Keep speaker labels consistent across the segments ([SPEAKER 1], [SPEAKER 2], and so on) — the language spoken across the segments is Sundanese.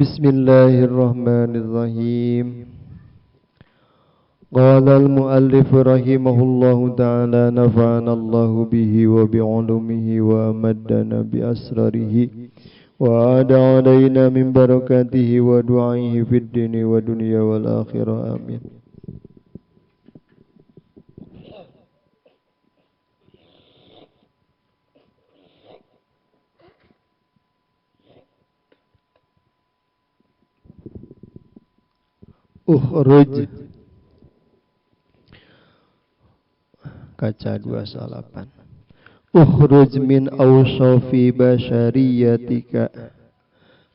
[SPEAKER 1] Bismillahirrahmanirrahim. Qala al-muallif rahimahullahu ta'ala nafa'ana Allahu bihi wa bi'ulumihi wa amaddana bi asrarihi wa ada alaina min barakatihi wa du'aihi fid dini wa dunya wal akhirah. Amin. Ukhruj kaca 28. Ukhruj min awsafi basyariyatika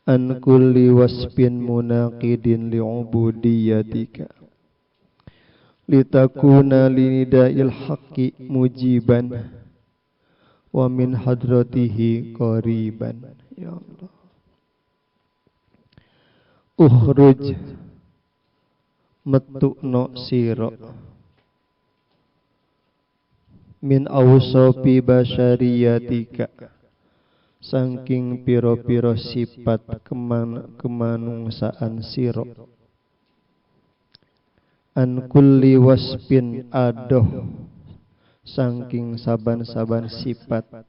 [SPEAKER 1] an kulli wasfin munaqidin li'ubudiyatika litakuna linida'il haqqi mujiban wa min hadratihi qariban. Ya Allah. Ukhruj metukno sira min awsafi basyariyatika saking piro-piro sifat kemanungsaan sira an kulli wasfin adoh saking saban-saban sifat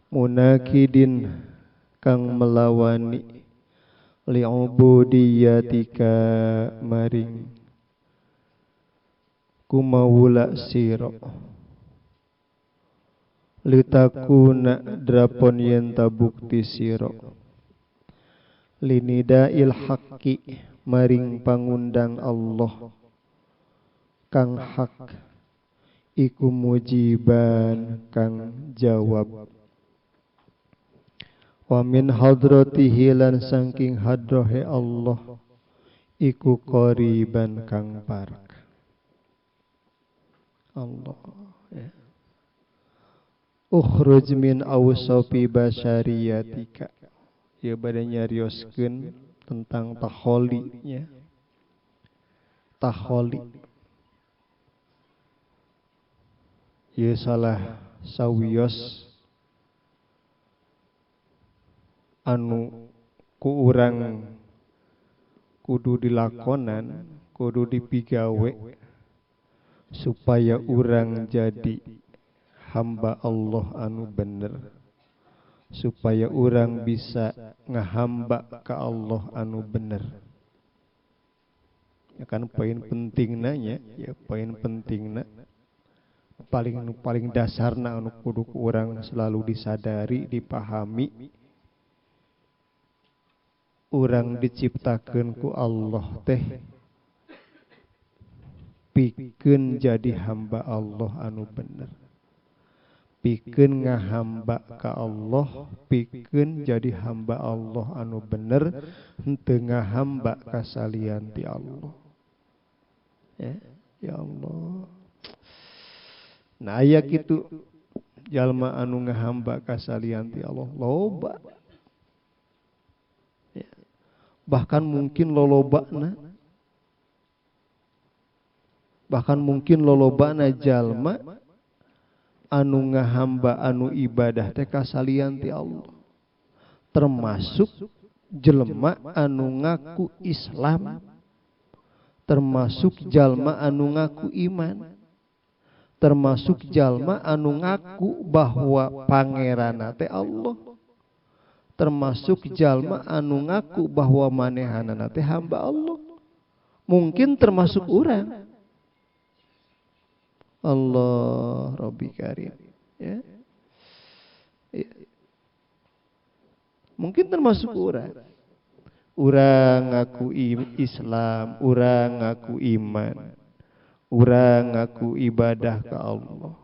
[SPEAKER 1] munakidin kang melawani li'ubudiyatika maring kumawula sira litakuna drapon yen tabukti sira linidail haqqi maring pangundang Allah kang hak iku mujiban kang jawab wa min hadratihi lan saking hadrahe Allah iku qariban kang parek. Allah ya. Ukhruj min awsafi basyariyatika. Ya bade nyarioskeun tentang takholi nya. Takholi. Ya salah sawios anu ku urang kudu dilakonan, kudu dipigawe supaya urang jadi hamba Allah anu bener, supaya urang bisa ngahamba ke Allah anu bener. Ya kan poin pentingna nya, ya poin pentingna paling dasarna anu kudu ku urang selalu disadari, dipahami. Urang diciptakeun ku Allah teh pikeun jadi hamba Allah anu bener, pikeun ngahamba ka Allah, pikeun jadi hamba Allah anu bener, henteu ngahamba ka salian ti Allah. Ya, ya Allah. Nah aya kitu jalma anu ngahamba ka salian ti Allah loba. Bahkan mungkin lolobana, bahkan mungkin lolobana jalma anu ngahamba anu ibadah teh kasalian ti Allah, termasuk jelema anu ngaku Islam, termasuk jalma anu ngaku iman, termasuk jalma anu ngaku bahwa pangeranna teh Allah, termasuk jalma anu ngaku bahwa manehanana teh hamba Allah. Mungkin termasuk urang. Allah Rabbi Karim. Ya. Ya. Mungkin termasuk urang. Urang ngaku Islam, urang ngaku iman, urang ngaku ibadah ke Allah,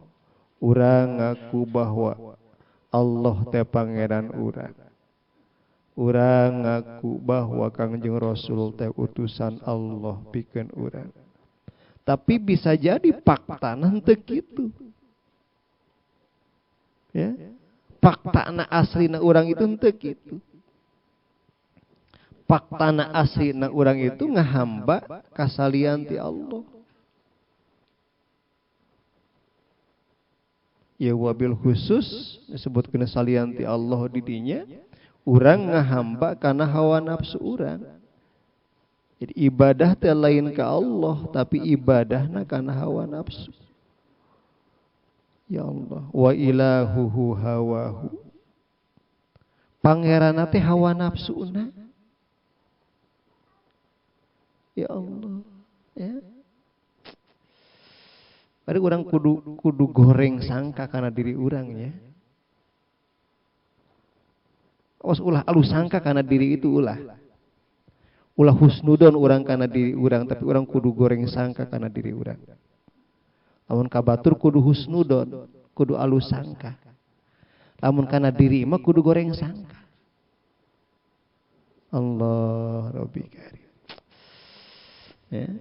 [SPEAKER 1] urang ngaku bahwa Allah teh pangeran urang. Urang ngaku bahwa Kangjeng Rasul teh utusan Allah pikeun urang. Tapi bisa jadi faktana henteu kitu. Ya. Faktana aslina urang itu henteu kitu. Faktana aslina urang itu ngahamba kasalian ti Allah. Ya wabil khusus disebutkeun salian ti Allah di dinya. Urang ngahamba kana hawa nafsu urang. Jadi ibadah teh lain ka Allah, tapi ibadahna kana hawa nafsu. Ya Allah, wa ilahuhu hawahu. Pangeranna teh hawa nafsuna. Ya Allah, ya. Bari urang kudu goreng sangka kana diri urang ya. Awas ulah alus sangka kana diri itu ulah. Ulah husnudon urang kana diri urang, tapi urang kudu goreng sangka kana diri urang. Lamun ka batur kudu husnudon, kudu alus sangka. Lamun kana diri mah kudu goreng sangka. Allah Rabbi Karim. Ya.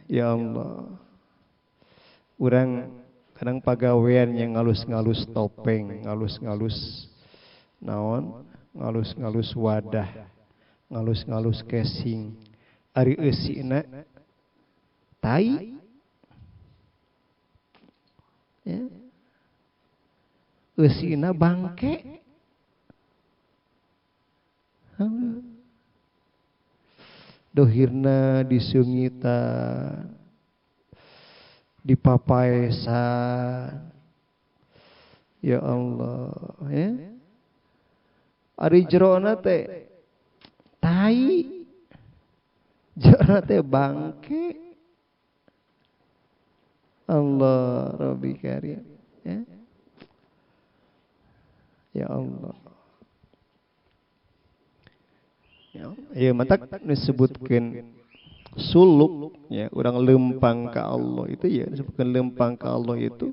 [SPEAKER 1] Ya Allah. Urang kadang pagawean yang ngalus-ngalus topeng, ngalus-ngalus naon, ngalus-ngalus wadah, ngalus-ngalus casing, ari eusina tai. Ya. Eusina bangke. Dohirna disungitan, dipapaesan. Ya Allah, ya. Ari jerona teh tai, jerona teh bangke. Allah Rabbi Karim, ya. Ya Allah. Ya, matak disebutkeun suluk ya, urang lempang ka Allah itu ya, disebutkan lempang ka Allah itu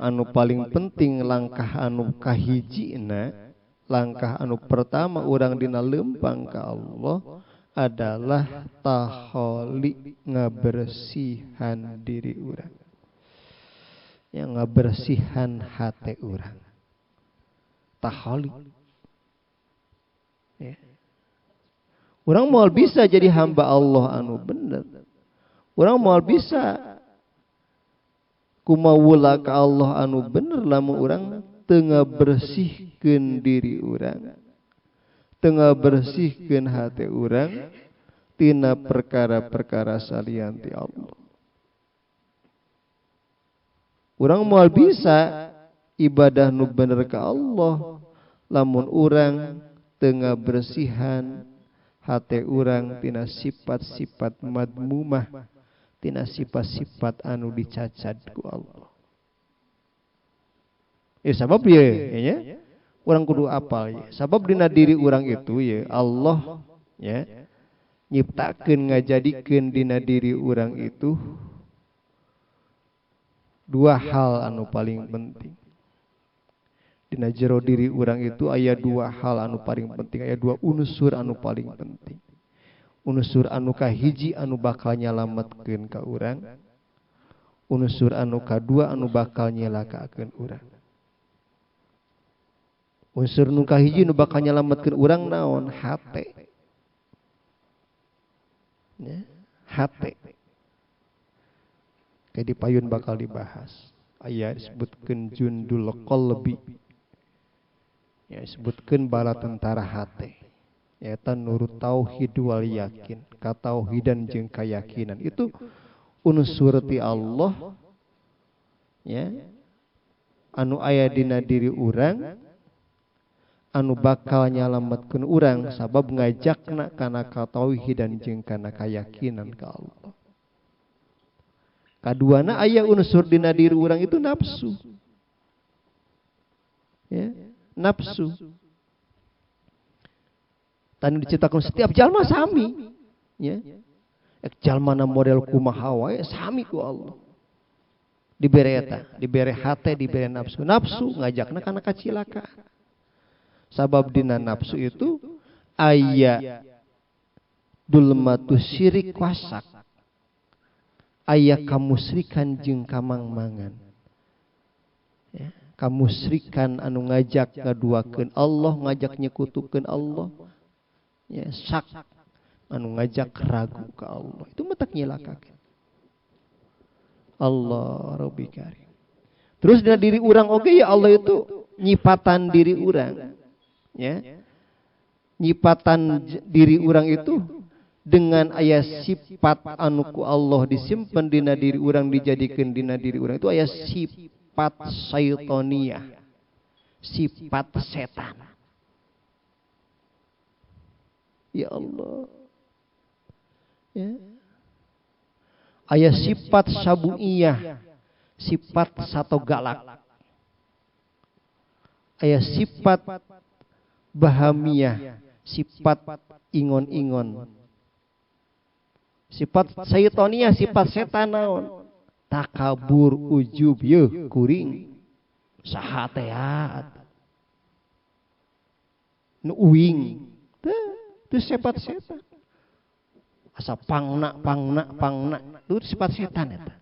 [SPEAKER 1] anu paling penting, langkah anu kahijina, langkah anu pertama urang dina lempang ka Allah adalah taholi, ngabersihan diri urang. Ya, ngabersihan hati urang. Taholi. Ya. Urang moal bisa jadi hamba Allah anu bener. Urang moal bisa kumawula ka Allah anu bener lamun urang teu ngabersihkeun diri urang, teu ngabersihkeun hati urang tina perkara-perkara salian ti Allah. Urang moal bisa ibadah nu bener ka Allah lamun urang teu ngabersihan hati urang tina sifat-sifat madmumah, tina sifat-sifat anu dicacad ku Allah. Ya sabab ye, ya, urang kudu apal ye. Sabab dina diri urang itu ye, Allah ya nyiptakeun ngajadikeun dina diri urang itu dua hal anu paling penting. Dina jero diri urang itu aya dua hal anu paling penting, aya dua unsur anu paling penting. Unsur anu kahiji anu bakal nyalametkeun ka urang, unsur anu kadua anu bakal nyelakakeun urang. Unsur nu kahiji nu bakal nyalametkeun urang naon? Hate. Ya, hate. Kayak di payun bakal dibahas. Aya disebutkeun jundul qalbi. Ya, disebutkeun bala tentara hate. Eta nurut tauhid wal yakin, katauhidan jeung kayakinan. Itu unsur ti Allah ya, anu aya dina diri urang, anu bakal nyalametkeun urang sabab ngajakna kana katauhidan jeung kana kayakinan ka Allah. Kaduana aya unsur dina diri urang itu nafsu. Ya, nafsu. Tanu diciptakan setiap jalma sami, ya. Ek jalma na model kumaha wae sami ku Allah. Dibere eta, dibere hate, dibere nafsu. Nafsu ngajakna kana kacilakaan. Sabab dina nafsu itu aya dulmatu syirik wasak. Aya kamusrikan jeung kamangmangan. Ya, kamusrikan anu ngajak ngaduakeun Allah, ngajak nyekutukeun Allah. Ya, sak anu ngajak ragu ke Allah itu matak nyilakakeun. Allah Rabbi Karim. Terus dina diri urang oge ya Allah itu nyipatan diri urang, ya. Nyipatan diri urang itu dengan aya sifat anu ku Allah disimpen dina diri urang, dijadikeun dina diri urang itu aya sifat syaitoniyah, sifat setan. Ya Allah. Ya. Aya sifat sabuiyah, sifat sato galak. Aya sifat bahamiyah, sifat ingon-ingon. Sifat syaitoniyah, sifat setan naon? Takabur, ujub, yeuh kuring. Saha teh nu uing. Teu sifat setan. Asa pangna pangna pangna, itu sifat setan eta.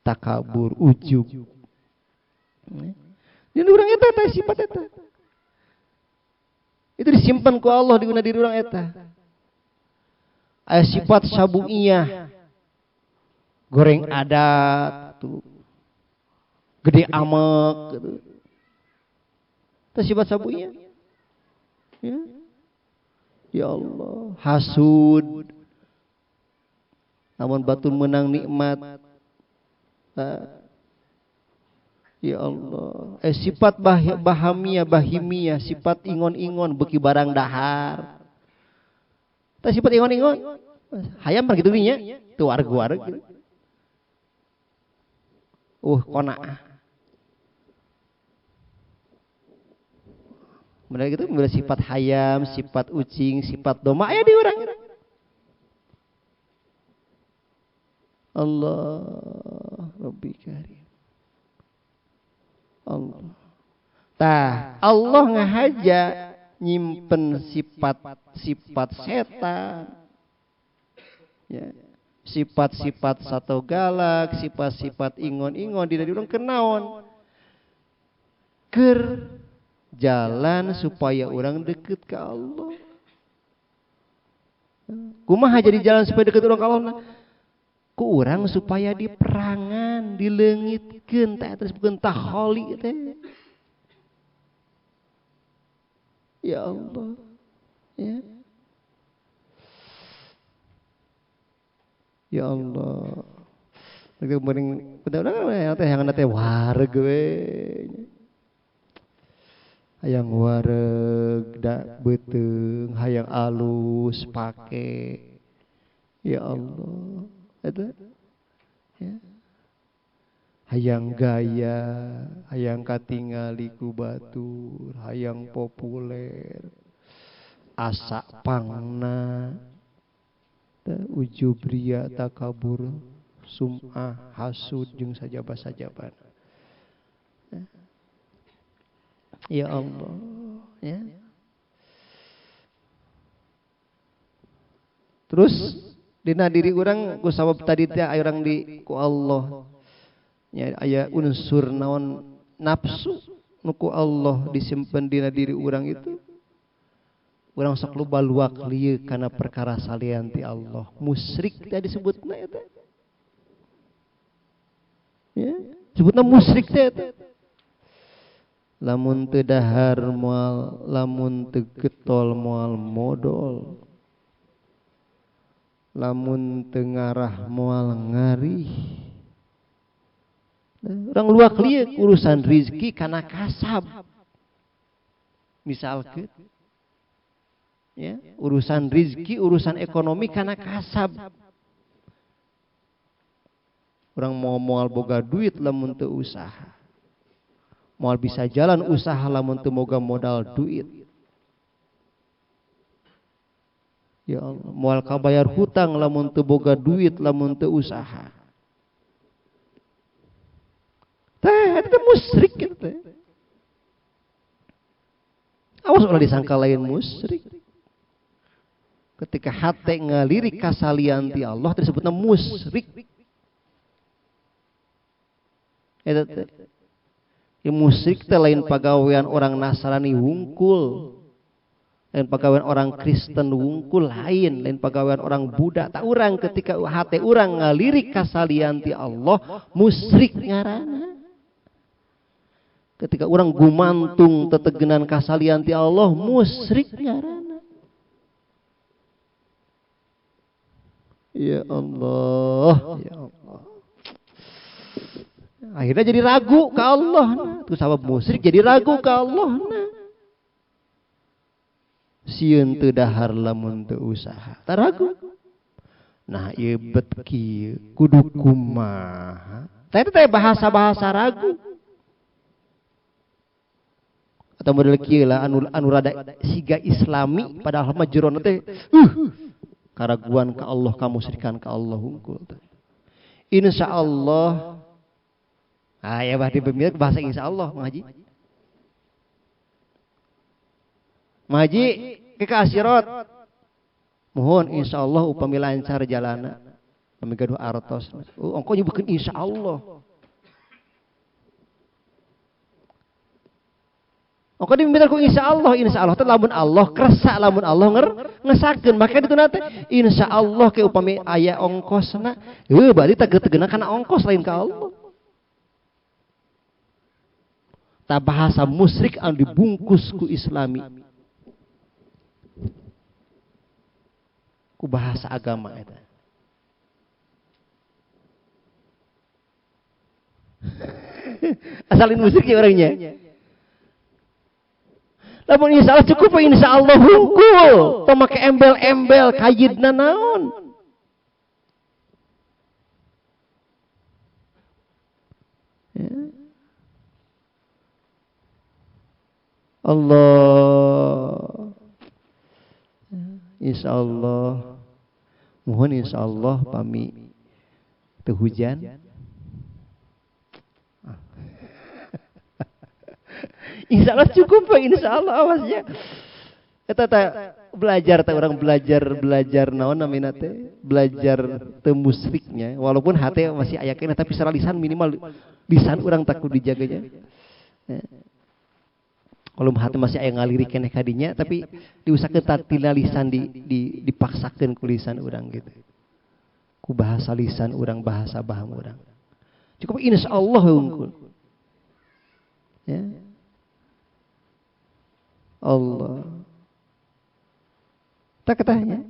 [SPEAKER 1] Takabur, ujub. Dina urang eta teh sifat eta. Itu disimpan ku Allah dina diri urang eta. Aya sifat sabuiyah, goreng adat tuh, gede amek gitu. Itu sifat sabuiyah. Ya. Ya Allah, hasud. Namun batur menang nikmat. Ya Allah. Sifat bahamiyah, bahimiyah, sifat ingon-ingon beuki barang dahar. Tah sifat ingon-ingon. Hayam mah kitu nya, teu wareg-wareg gitu. Qanaah. Mereka itu memiliki sifat hayam, sifat ucing, sifat domba aya di urang. Allah Rabbi Karim. Allah. Tah, Allah ngahaja nyimpen sifat-sifat setan. Ya. Sifat-sifat sato galak, sifat-sifat ingon-ingon dina di urang kenaon? Keur jalan supaya orang deket ke Allah. Kumaha jadi jalan supaya deket orang ke Allah? Ku urang supaya diperangan, dileungitkeun teh terus bukan takholi teh. Ya Allah. Ya. Ya Allah. Mereka mending bener-bener teh yang teh wareg we. Hayang wareg da beuteung, hayang alus pake. Ya Allah. Eta ya. Hayang gaya, hayang katingali ku batur, hayang populer, asa pangna, ujub ria, takabur, sum'ah, hasud jeung sajaba-sajabana. Ya Allah, ya. Terus dina diri urang ku sabab tadi teh aya urang di ku Allah. Ya aya unsur naon nafsu nu ku Allah disimpen dina diri urang itu. Urang sok loba luak lieu kana perkara salian ti Allah. Musyrik teh disebutna eta. Ya, sebutna musyrik teh eta. Lamun teu dahar moal, lamun teu getol moal modol. Lamun teu ngarah moal ngarih. Urang luak lieu urusan rizki kana kasab. Misalkeun ya, urusan rizki, urusan ekonomi kana kasab. Urang mau moal boga duit lamun teu usaha. Moal bisa jalan usaha lamun teu boga modal duit. Ya Allah, moal kabayar hutang lamun teu boga duit lamun teu usaha. Teh, eta musyrik kitu teh. Awas ulah disangka lain musyrik. Ketika hate ngalirik kasalian ti Allah disebutna musyrik. Eta teh. Ya musyrik teh lain pagawean orang Nasrani wungkul, lain pagawean orang Kristen wungkul, lain pagawean orang Buddha. Tak urang ketika hate urang ngalirik kasalian ti Allah musyrik ngaranna. Ketika orang gumantung tetegenan kasalian ti Allah musyrik ngaranna. Ya Allah, ya Allah. Akhirnya jadi ragu ke Allah. Terus sabab musyrik jadi ragu ke Allah. Sieun teu dahar lamun teu usaha. Tah ragu. Nah ieu bet kieu kudu kumaha. Tah eta teh bahasa-bahasa ragu. Atau model kieu lah anu rada siga islami padahal mah jerona teh karaguan ka Allah, kamusyrikan ka Allah hungkul. Insyaallah. Ah ya bah dipemilik bahasa insyaallah ngaji. Ngaji ke kasirot. Mohon insyaallah upami lancar jalana. Upami gaduh artos. Oh, ongko nyebutkeun insyaallah. Ongko diminta ku insyaallah, insyaallah teh lamun Allah kersa, lamun Allah ngesakeun. Maka dituna teh insyaallah ke upami aya ongkosna. Heuh berarti tegeuna kana ongkos lain ka Allah. Ta bahasa musyrik anu dibungkus ku islami. Ku bahasa agama eta. Asalin musyrik ya orangnya. Lamun insyaallah cukup insyaallah hungkul. Tong make embel-embel kayidna naon. Ya. Allah. Insyaallah. Mohon insyaallah pami teu hujan. Insyaallah cukup pak, insyaallah awasnya. Eta teh belajar teh orang belajar naon namina teh, belajar teu musyriknya walaupun hate masih aya keneh tapi secara lisan minimal lisan urang takut dijaganya. Ya. Kalau hati masih aya ngaliri keneh kadinya tapi diusahakeun tatina lisan dipaksakeun ku lisan urang gitu. Ku bahasa lisan urang, bahasa baham urang. Cukup insyaallah hungkul. Ya. Allah. Tak katanya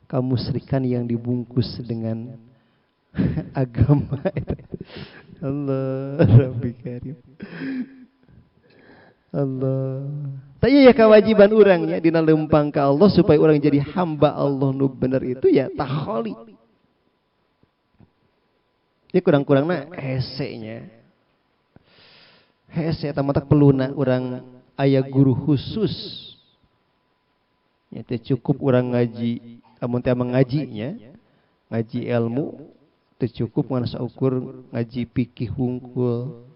[SPEAKER 1] kamusyrikan yang dibungkus dengan agama itu. Allah Rabbi Karim. Allah. Tapi ya kewajiban orangnya dina lempang ke Allah supaya orang jadi hamba Allah nu bener itu ya takholi. Ya kurang-kurangna hese-nya. Hese eta mah peluna urang aya guru khusus. Ya teu cukup urang ngaji, lamun teh mengajinya, ngaji ilmu teu cukup ngan saukur ngaji fikih hungkul.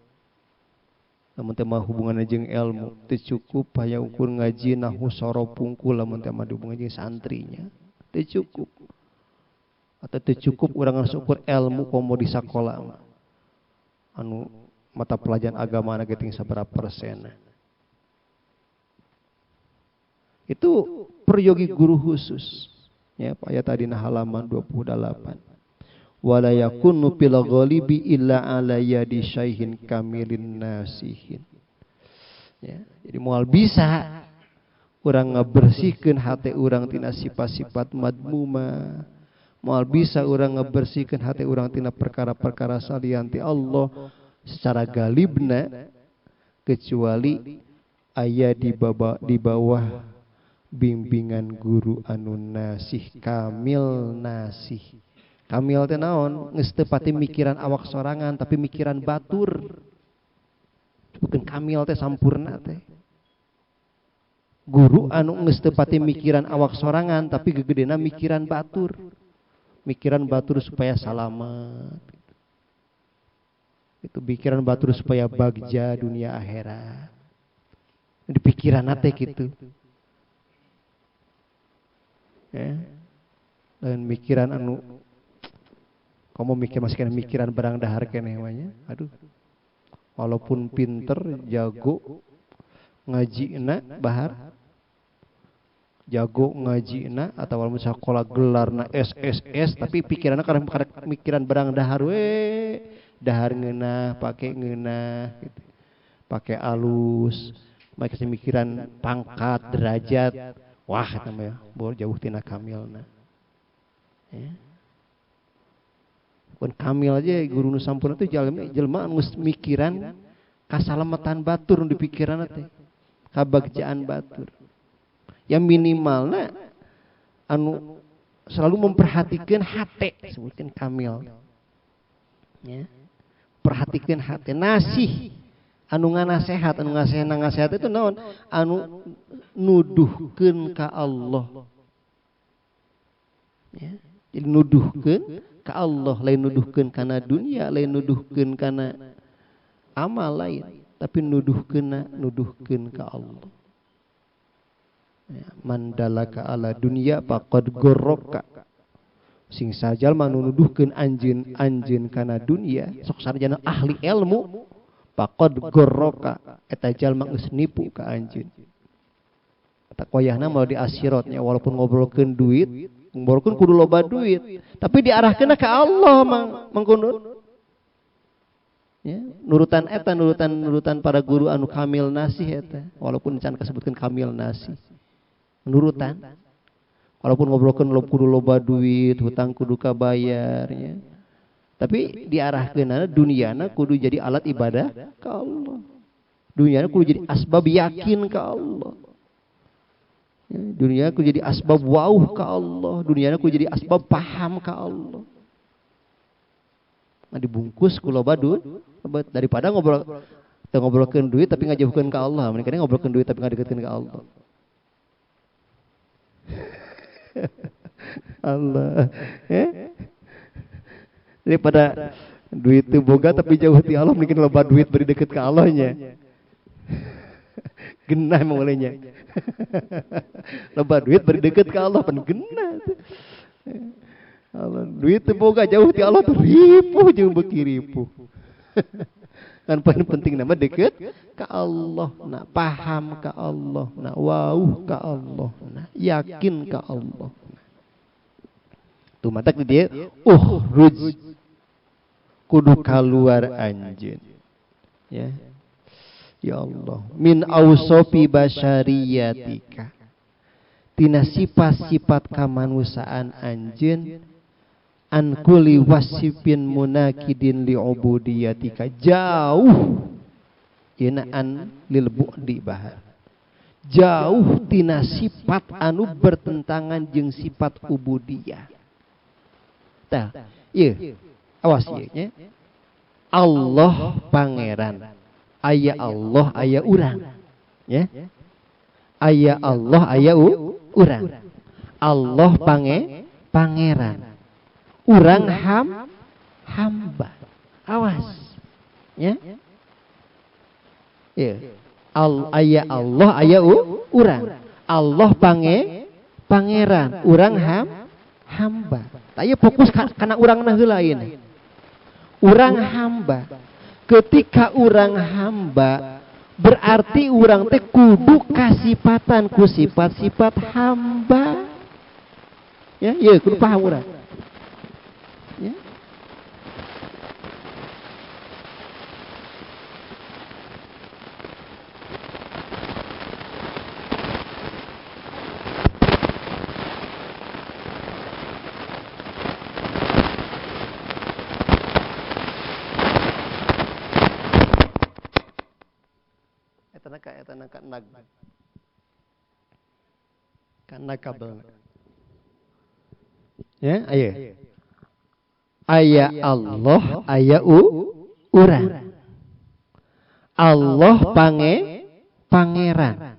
[SPEAKER 1] Lamun teh mah hubunganna jeung ilmu teu cukup hayang ukur ngaji nahwu sorof hungkul lamun teh mah hubungan jeung santrinya teu cukup. Atau teu cukup urang ngan saukur ilmu komo di sakola mah. Anu mata pelajaran agama na geuting sabaraha persen. Itu peryogi guru khusus. Ya, ayat tadi na halaman 28. Wala yakunu fil ghalibi illa ala yadi syaihin kamilin nasihin. Ya, jadi moal bisa urang ngabersihkeun hate urang tina sifat-sifat madmumah. Moal bisa urang ngabersihkeun hate urang tina perkara-perkara salian ti Allah secara galibna kecuali aya di bawah bimbingan guru anu nasih kamil nasih. Kamil teh naon? Geus teu pati mikiran awak sorangan tapi mikiran batur. Bukan kamil teh sampurna teh. Guru anu geus teu pati mikiran awak sorangan tapi gegedena mikiran batur. Mikiran batur supaya salamat. Itu pikiran batur supaya bagja dunia akhirat. Di pikiran teh kitu. Ya. Dan mikiran anu kamu mikir masih kena mikiran barang dahar keneh mah nya. Aduh. Walaupun pinter, jago ngajina bahar. Jago ngajina atau walaupun sekolah gelarna SSS tapi pikiranna karena mikiran barang dahar we, dahar ngeunah, pake ngeunah gitu. Pakai alus, make mikiran pangkat, derajat. Wah eta mah ya, jauh tina kamilna. Ya. Pun kamil aja guru nu sampurna teh jelema anu mikiran kasalamatan batur nu dipikiranna teh. Kabagjaan batur. Yang minimalna anu selalu memperhatikan hate, sebutkan kamil. Ya. Perhatikan hate, nasih anu nganasehat, anu ngasehat itu naon? Anu nuduhkeun ka Allah. Ya. Jadi nuduhkeun ka Allah, lain nuduhkeun kana dunia, lain nuduhkeun kana amal lain, tapi nuduhkeun ka Allah. Ya, mandalaka ala dunia faqad gorroka. Sing sajal manu nuduhkeun anjeun kana dunia, sok sarjana ahli ilmu, faqad gorroka, eta jalma geus nipu ka anjeun. Eta koyahna mau diasirotnya walaupun ngobrolkeun duit, ngobrolkeun kudu loba duit, tapi diarahkeun ka Allah mang mangkundun. Ya, nurutan eta nurutan para guru anu kamil nasih eta, walaupun can kasebutkeun kamil nasih. Nurutan. Walaupun ngobrolkeun kudu loba duit, hutang kudu kabayar ya. Tapi diarahkeunana duniana kudu jadi alat ibadah ka Allah. Duniana kudu jadi asbab yakin ka Allah. Ya, dunia kudu jadi asbab wauh ka Allah, duniana kudu jadi asbab paham ka Allah. Nah, dibungkus ku loba duit daripada ngobrolkeun duit tapi ngajauhkeun ka Allah, mending ngobrolkeun duit tapi ngadeukeutkeun ka Allah. Allah. Ya. Daripada duit itu boga tapi jauh ti Allah, mending loba duit beri deket ka Allahnya. Genah emang olehnya. Loba duit beri deket ka Allah pan genah. Allah, duit itu boga jauh ti Allah tuh ripuh jeung beuki ripuh. Kan paling penting nama deket ka Allah, nak paham ka Allah, nak wauh ka Allah, nak yakin ka Allah. Tuh matak dia ukhruj kudu kaluar anjeun. Ya. Ya Allah, min ausofi basyariyatika. Tina sifat-sifat kamanusiaan anjeun an kulli wasifin munakidin li'ubudiyatika, jauh an lil bu'di bahar, jauh tina sifat anu bertentangan jeung sifat ubudiyah. Tah, ieu awas ieu nya. Allah pangeran, aya Allah aya urang, ya. Aya Allah aya urang. Allah pangeran. Urang hamba. Awas. Ya. Ya. Aya Allah aya urang. Allah pangeran, urang hamba. Tah ieu fokus kana urangna heula ayeuna. Urang hamba. Ketika urang hamba berarti urang teh kudu kasipatan ku sifat-sifat hamba. Ya, ieu kudu paham urang. Ya. Eta nag. Kana kabel. Ya, ayo. Aya Allah, aya urang. Allah pangeran.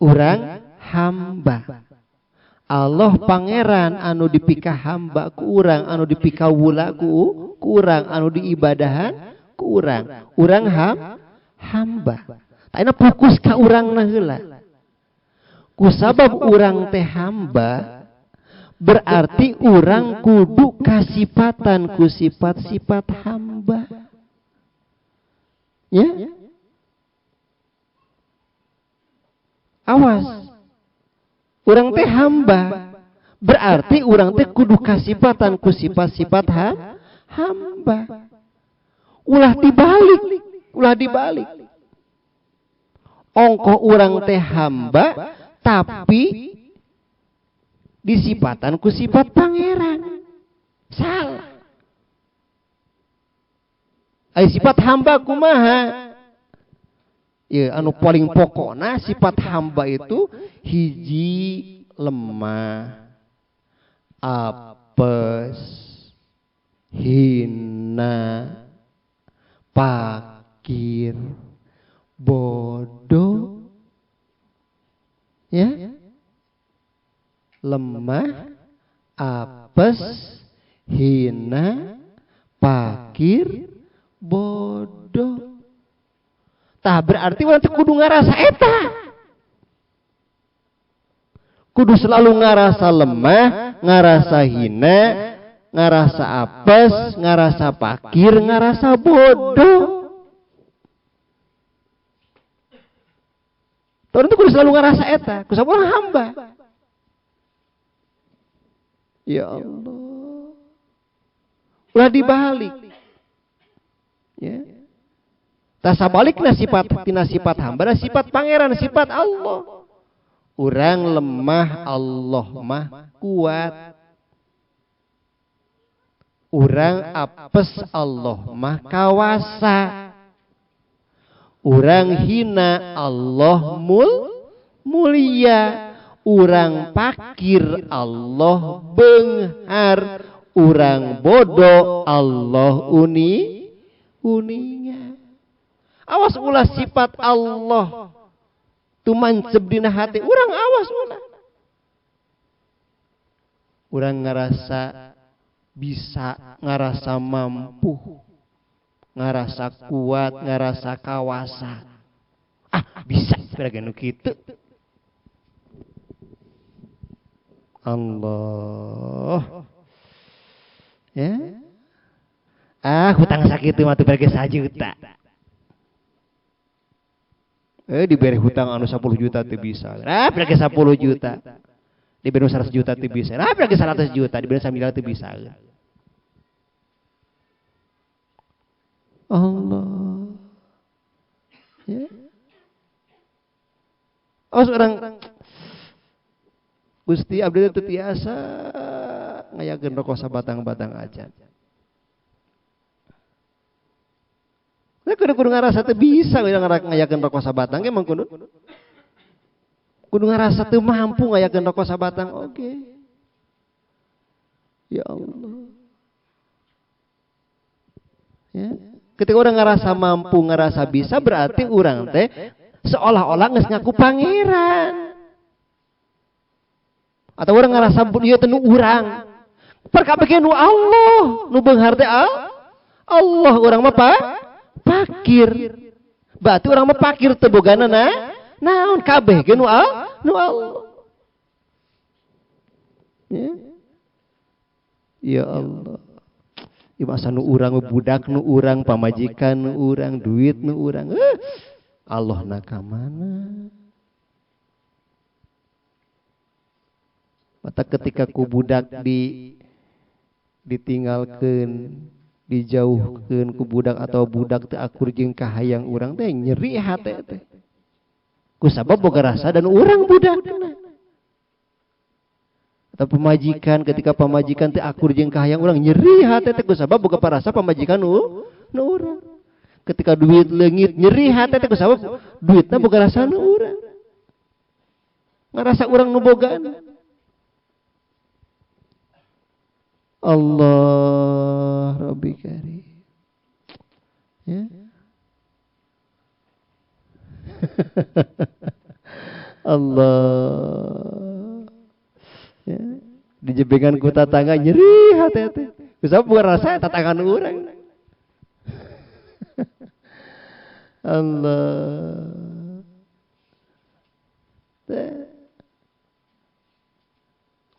[SPEAKER 1] Urang hamba. Allah pangeran anu dipika hamba ku urang, anu dipika wula ku urang, anu diibadahan ku urang. Urang hamba. Taina fokus ka urangna heula. Ku sabab urang teh hamba, berarti urang kudu kasipatan ku sifat-sifat hamba. Ya? Awas. Urang teh hamba, berarti urang teh kudu kasipatan ku sifat-sifat hamba. Ulah dibalik. Ulah dibalik. Ongkoh urang teh hamba tapi disipatan ku sifat pangeran. Salah. Ai sifat hamba kumaha? Ya, anu paling pokona sifat hamba itu hiji lemah, apes, hina, pakir, bodoh, ya, lemah, apes, hina, pakir, bodoh. Tah berarti urang teh kudu ngarasa eta. Kudu selalu ngarasa lemah, ngarasa hina, ngarasa apes, ngarasa pakir, ngarasa bodoh. Urang teh kudu selalu ngarasa eta, kusabab urang hamba. Ya Allah. Ulah dibalik. Ya. Tah sabalikna sifat tina sifat hamba, sifat pangeran, sifat Allah. Urang lemah, Allah mah kuat. Urang apes, Allah mah kawasa. Urang hina, Allah mulia. Urang pakir, Allah beunghar. Urang bodoh, Allah uninga. Awas ulah sifat Allah tumancep dina hati urang, awas ulah. Urang ngerasa bisa, ngerasa mampu, ngerasa kuat, ngerasa kawasa. Ah, bisa beraga nu kitu. Allah. Ya. Ah, hutang sakitu mah teu beraga 1 juta. Diberi hutang anu 10 juta teu bisa. Ah, beraga 10 juta. Diberi 100 juta teu bisa. Ah, beraga 100 juta, diberi 1 miliar teu bisa. Allah. Ya. Oh, seorang Gusti abdi teu tiasa ngayakeun rokok sabatang-batang aja. Nah, kudu ngarasa teu bisa ngayakeun rokok sabatang ge mah kudu. Kudu ngarasa teu mampu ngayakeun rokok sabatang oge. Ya Allah. Ya. Ketika orang ngerasa mampu, ngerasa bisa, berarti orang teh seolah-olah geus ngaku pangeran. Atau orang ngerasa ieu teh nu urang. Perkabeh nu Allah, nu beunghar teh Allah, urang mah pakir. Berarti orang mah pakir teu bogana naon kabeh ge nu Allah. Ya. Ya Allah. Ieu masa nu urang budak nu urang, pamajikan nu urang, duit nu urang. Allah na ka mana? Mata ketika ku budak ditinggalkeun, dijauhkeun ku budak atau budak teu akur jeung kahayang urang teh nyeri hate teh. Ku sabab boga rasa dan urang budakna. Atau pemajikan, ketika pemajikan teu akur jeung kahayang urang nyeri hate teh ku sabab boga parasa pamajikan nu urang. Ketika duit leungit nyeri hate teh ku sabab duitna boga rasa nu urang. Ngarasa urang nu bogaan. Allah Rabbi Karim. Ya. Allah. Ya. Dijebengan ku tatangga nyeri hati-hati. Bisa bukan rasa tatangan urang. Allah.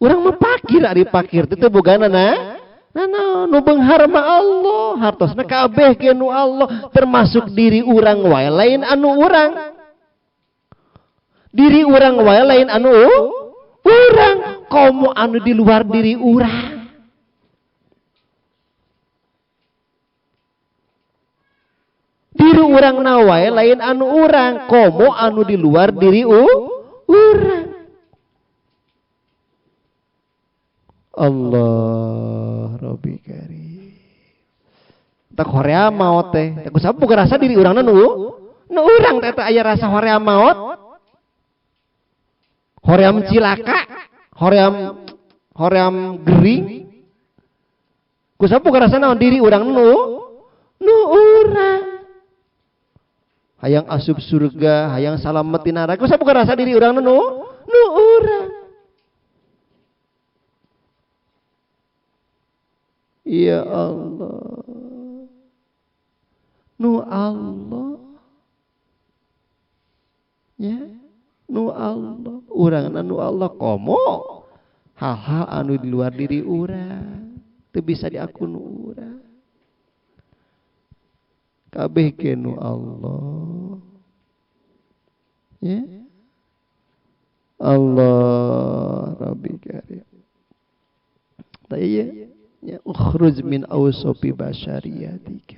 [SPEAKER 1] Urang mah pakir, ari pakir teh bogana na nu beunghar mah Allah, hartosna kabeh ge nu Allah, termasuk diri urang wae lain anu urang. Diri urang wae lain anu urang, komo anu di luar diri urang. Diri urang na wae lain anu urang, komo anu di luar diri urang. Allah Rabbi Karim. Tak horea maot teh. Tak usah buka rasa diri urangna nu urang teh aya rasa horea maot. Hoream cilaka, hoream gering. Kusaba buka rasa naon diri urang nu urang. Hayang asup surga, hayang salamet di neraka. Kusaba buka rasa diri urang nu urang. Ya Allah. Nu Allah. Ya, nu Allah. Urangna nu Allah komo hal-hal anu di luar diri urang teu bisa diaku nu urang. Kabeh ge nu Allah. Ya. Allah Rabbi Karim. Tah ieu ya ukhruj min awsafi basyariyatika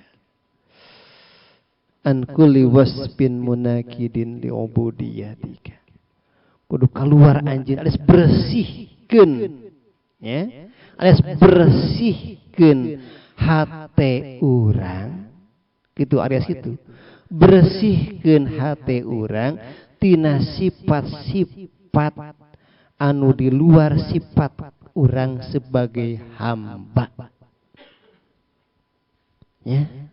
[SPEAKER 1] an kulli wasbin munakidin li ubudiyatika. Kudu keluar anjeun alias bersihkeun, ya, alias bersihkeun hate urang kitu alias kitu. Bersihkeun hate urang tina sifat-sifat anu di luar sifat urang sebagai hamba. Ya.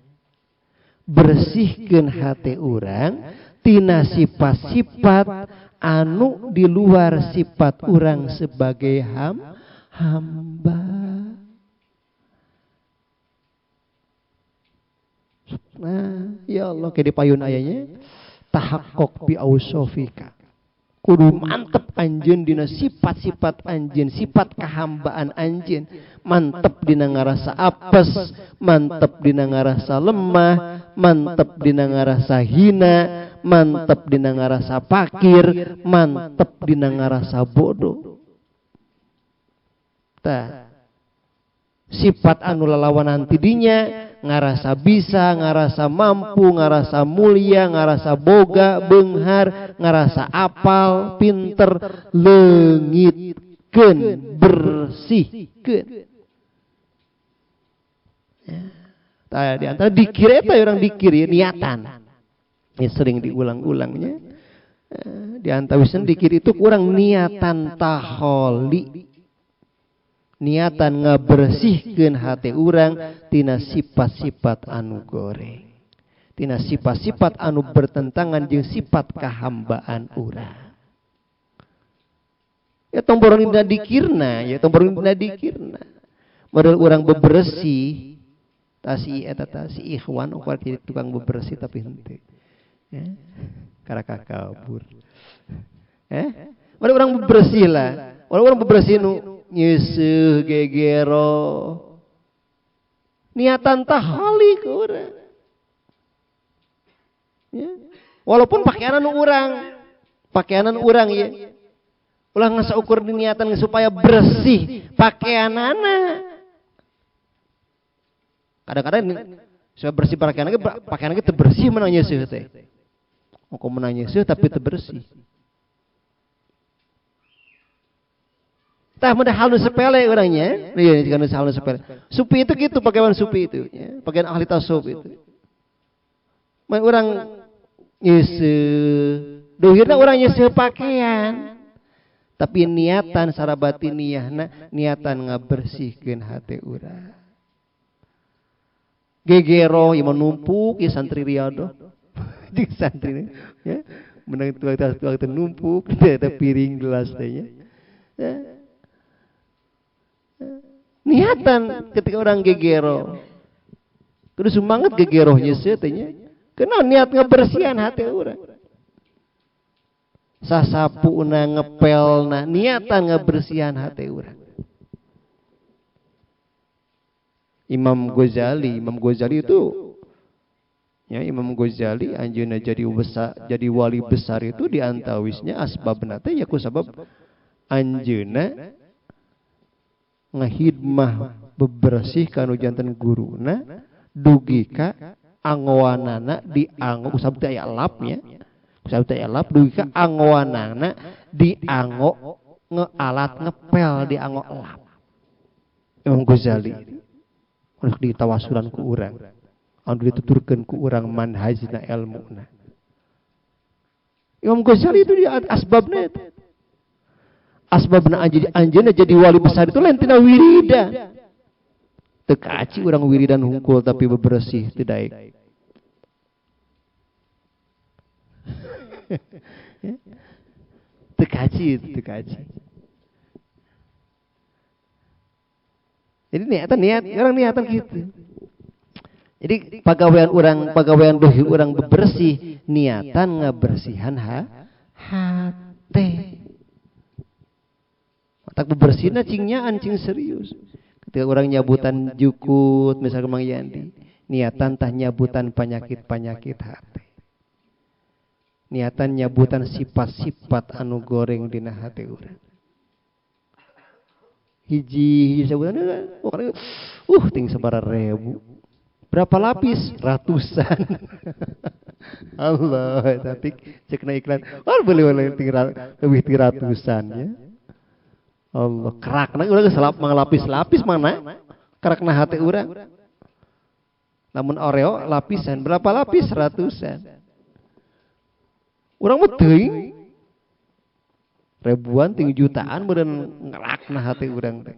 [SPEAKER 1] Bersihkeun hate urang tina sifat-sifat anu di luar sifat urang sebagai hamba. Nah, ya Allah ke di payun ayanya tahaqqaq bi ausofika. Kudu mantep anjeun dina sifat-sifat anjeun, sifat kehambaan anjeun. Mantep dina ngarasa apes, mantep dina ngarasa lemah, mantep dina ngarasa hina, mantep dina ngarasa pakir, mantep dina ngarasa bodoh. Tah, sifat anu lalawanan tidinya ngarasa bisa, ngarasa mampu, ngarasa mulia, ngarasa boga, beunghar, ngarasa apal, pinter, leungitkeun, bersihkeun. Ya. Tah, di antara dikir eta orang dikir ya, niatan. Ya, sering diulang-ulangnya. Di antawisna dikir itu kurang niatan taholi. Niatan ngabersihkeun hati urang tina sifat-sifat anu goreng, tina sifat-sifat anu bertentangan jeung sifat kahambaan urang. Ya tong borong dina dikirna, ya tong borong dina dikirna. Model urang bebersih, tasi eta tasi ikhwan ukur jadi tukang bebersih tapi henteu. Ya, karaka kabur. Model urang bebersih lah. Model urang bebersih nu nyeuseh gegero niatan tahali ke urang, ya. Walaupun pakaianan urang ya, ulah ngasa ukur niatan supaya bersih pakaianana. Kadang-kadang supaya bersih pakaian pakaian kita bersih menang nyeuseh teh, kok menang nyeuseh tapi teu bersih. Tah mudah hal nu sepele orangnya, iya jika nu hal nu sepele. Supi itu gitu pakaian supi itu, ya, pakaian ahli tasawuf itu. Mun urang nyeuseuh, duhirna urang nyeuseuh pakaian. Tapi niatan secara batiniahna, niatan ngabersihkeun hate urang. Gegero ieu numpuk ieu santri riadoh. Jeung santri ya, menang tuang-tuang teh numpuk teh piring gelas teh nya. Ya. Niatan ketika orang gegero kudu semangat gegerohnya sih tanya kena niat ngebersihan hati orang sasapuna ngepelna niatan ngebersihan hati orang. Imam Ghazali itu ya, Imam Ghazali anjeunna jadi besar, jadi wali besar itu diantawisnya asbabna teh ya ku sabab anjeunna ngahidmah bebersih kanu janten guruna dugi ka Angoanana dianggo usab teh aya lapnya. Usab teh aya lap dugi ka angoanana dianggo ngealat ngepel dianggo lap. Imam Ghazali anu ditawasulan ku urang. Anu dituturkeun ku urang manhajna elmuna. Imam Ghazali itu dia asbabna itu. Asbabna anjeunna jadi wali besar itu lain tina wiridan. Teu kaci urang wiridan hungkul tapi bebersih teu daek. Teu kaci, teu kaci. Jadi niatan niat, orang niatan gitu. Jadi pagawean urang, pagawean dohir urang bebersih, niatan ngabersihan hate. Otak bebersihna cingnya ancing serius. Ketika orang nyabutan jukut misalnya Mang Yandi, niatan tah nyabutan penyakit-penyakit hati. Niatan nyabutan sifat-sifat anu goreng dina hati urang. Hiji hiji sabutan ting sabaraha ribu. Berapa lapis? Ratusan. Allah, tapi cekna iklan. Oh, boleh ting lebih ti ratusan ya. Allah kerakna urang geus manglapis-lapis mana kerakna hati urang. Namun Oreo lapisan berapa lapis? Ratusan. Urang mah teuing ribuan ting jutaan meureun ngerakna hati urang teh.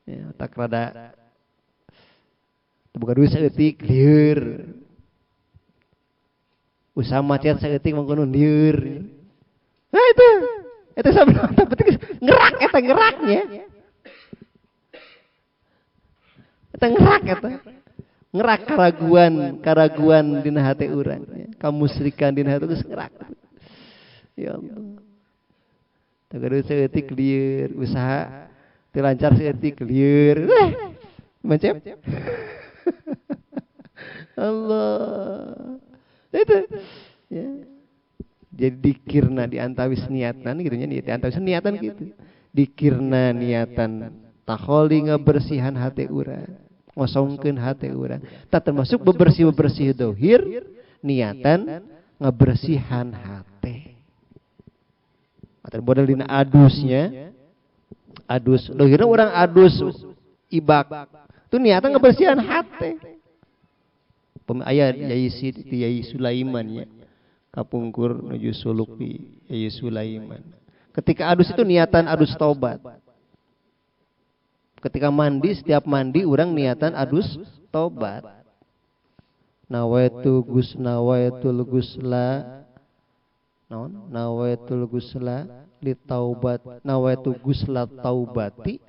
[SPEAKER 1] Ya tak rada buka duit saeutik lieur. Usaha macet saeutik mangkono lieur. Nah itu itu sampai penting ngerak eta ngeraknya. Eta ngerak eta. Ngerak karaguan, karaguan dina hati urang. Kamusrikan dina hati geus ngerak. Ya Allah. Tagaduh saeutik lieur, usaha teu lancar saeutik lieur. Macam Allah. Itu ya. Jadi dikirna diantawis niatan gitu nya, diantawis niatan gitu. Dikirna niatan takholi ngabersihan hati urang, ngosongkeun hati urang. Tak termasuk bebersih-bebersih dohir, niatan ngabersihan hati. Atau model dina adusnya, adus dohirna urang adus ibak. Itu niatan ngabersihan hati. Aya Yai Yai Sulaiman ya. Kapungkur nuju suluk di Yai Sulaiman. Ketika adus itu niatan adus taubat. Ketika mandi, setiap mandi orang niatan adus taubat. Nawaitu gus nawaitul gusla naon nawaitul gusla li taubat nawaitu gusla taubati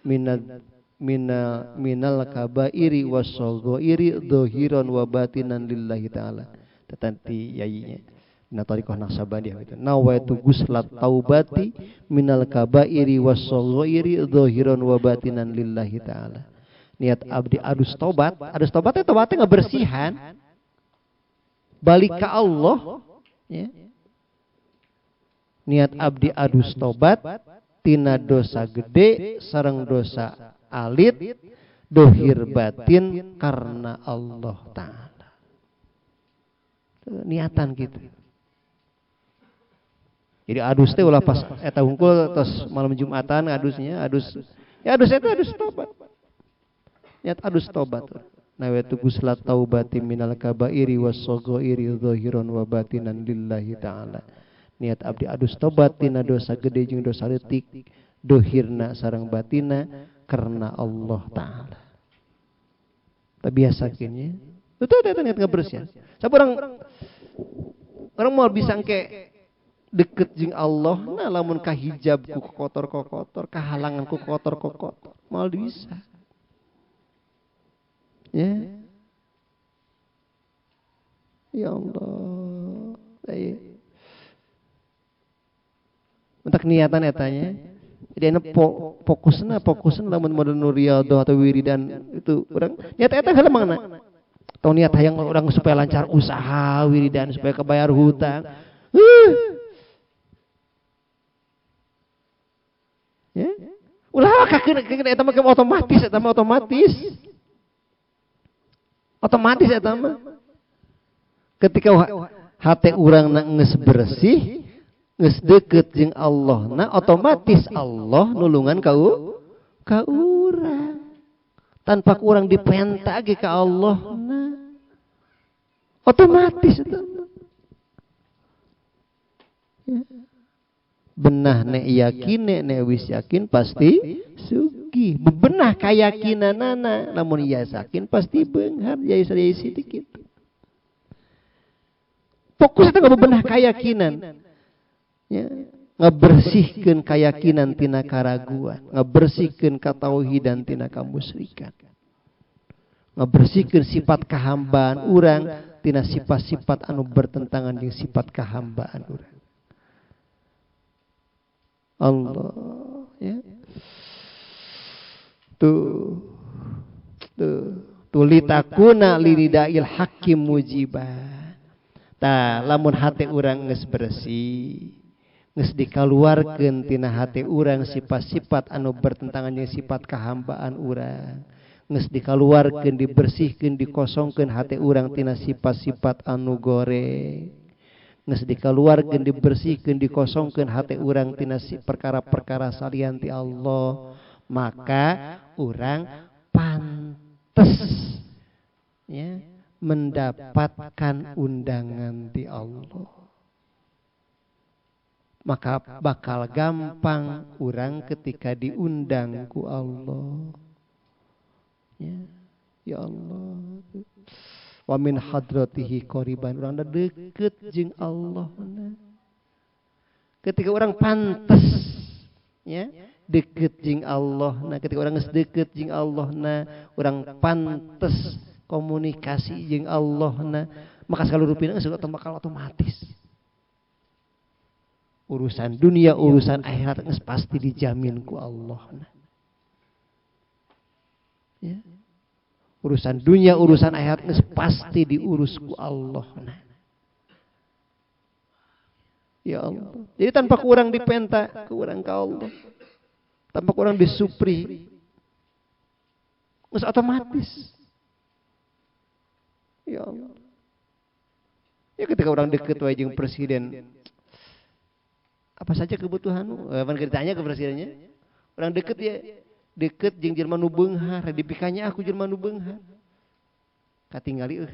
[SPEAKER 1] minal mina minal kabairi wasaghairi dhahiran wa batinan lillahi taala. Tetanti yayinya na tariqah Naqsyabandiyah itu nawaitu guslat taubati minal kabairi wasaghairi dhahiran wa batinan lillahi taala. Niat abdi adus tobat, adus tobatnya tobatnya ngebersihan balik ke Allah ya. Niat abdi adus tobat tina dosa gede sareng dosa alit dohir batin karena Allah taala. Niatan gitu. Jadi adus teh ulah pas eta hungkul tos malam Jumatan adusnya, adus ya adus eta adus tobat. Niat adus tobat. Nawaitu guslat taubati minal kabairi wasaghairi dhahiran wa batinan lillahi taala. Niat abdi adus tobat tina dosa gede jeung dosa leutik, dohirna sareng batina karena Allah taala. Tak biasa kieu. Itu ada niat ngebersihan. Siapa orang mau bisa engke deket jeung Allah, nah lamun kahijab ku kotor-kotor, kahalangan ku kotor-kotor, mau bisa. Ya. Ya Allah. Mentak niatan etanya. Jadi anu fokusna lamun model riyadhah atau wiridan itu orang niat eta heula mangna. Atau niat hayang orang supaya lancar usaha wiridan supaya kebayar hutang. Ya. Ulah kakeun eta mah otomatis, eta mah otomatis. Otomatis eta mah. Ketika hate urang na geus bersih, geus deukeut jeung Allah, na otomatis Allah nulungan ka urang. Tanpa kurang dipenta ge ka Allah na. Otomatis eta mah. Ya. Benah nek yakin, nek wis yakin pasti sugih. Bebenah kayakinanana, lamun iya yakin pasti beunghar jadi sedikit. Fokus itu bebenah keyakinan. Ya, ngebersihkeun keyakinan tina karaguan, ngebersihkeun katauhidan tina kamusyrikan. Ngebersihkeun sifat kahambaan urang tina sifat-sifat anu bertentangan jeung sifat kahambaan urang. Allah ya. Tuh tuh litakuna liridail hakim mujibah. Tah lamun hate urang geus bersih, geus dikaluarkeun tina hate urang sifat-sifat anu bertentangan jeung sifat kahambaan urang. Geus dikaluarkeun, dibersihkeun, dikosongkeun hate urang tina sifat-sifat anu goreng. Geus dikaluarkeun, dibersihkeun, dikosongkeun hate urang tina perkara-perkara salian ti Allah, maka urang pantes ya mendapatkan undangan ti Allah. Maka bakal gampang urang ketika diundang ku Allah. Ya, ya Allah. Wa min hadratihi qariban, urang deket jeung Allah. Ketika orang pantes ya deket jeung Allah, nah ketika orang geus deket jeung Allah, nah orang pantes komunikasi jeung Allah, nah maka segala rupina geus bakal otomatis. Urusan dunia, urusan akhirat geus pasti dijamin ku Allah. Nah. Ya. Urusan dunia, urusan akhirat geus pasti diurus ku Allah. Nah. Ya Allah. Jadi tanpa kurang dipenta, kurang ka Allah. Tanpa kurang disupri. Geus otomatis. Ya Allah. Ya ketika orang deket wae jeung presiden, apa saja kebutuhanmu? Pan ditanya ke presidennya. Orang deket ya, deket jeung jelema nu beunghar, dipikanya aku jelema nu beunghar. Katingali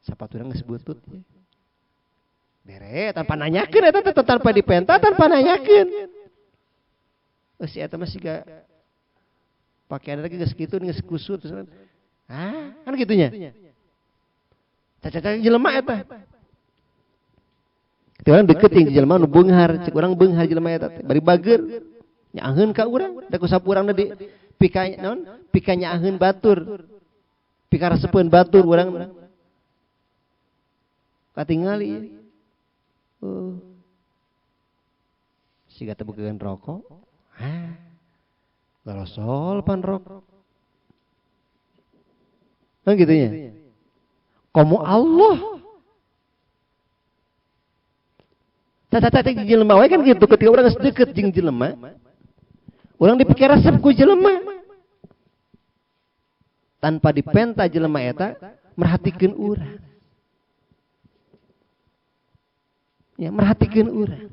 [SPEAKER 1] sapatuna geus butut ya. Bere tanpa nanyakeun eta tanpa dipenta, tanpa nanyakeun. Si eta mah siga pakaian lagi geus kitu geus kusut. Ah, kan kitunya. Caca-caca jelema eta. Ketika orang deket jeung jelema nu beunghar, cek urang beunghar jelema eta teh, bari bager. Nyaaheun ka urang, da ku sapu urangna di pika naon? Pika nyaaheun batur. Pika resepeun batur urang. Katingali. Siga teu bekeun rokok. Hah. Garosol pan rokok. Kan gitunya. Komo Allah. Tata jelema wae kan gitu, ketika urang geus deukeut jeung jelema, urang dipikir resep ku jelema. Tanpa dipenta jelema eta merhatikeun urang. Ya, merhatikeun urang.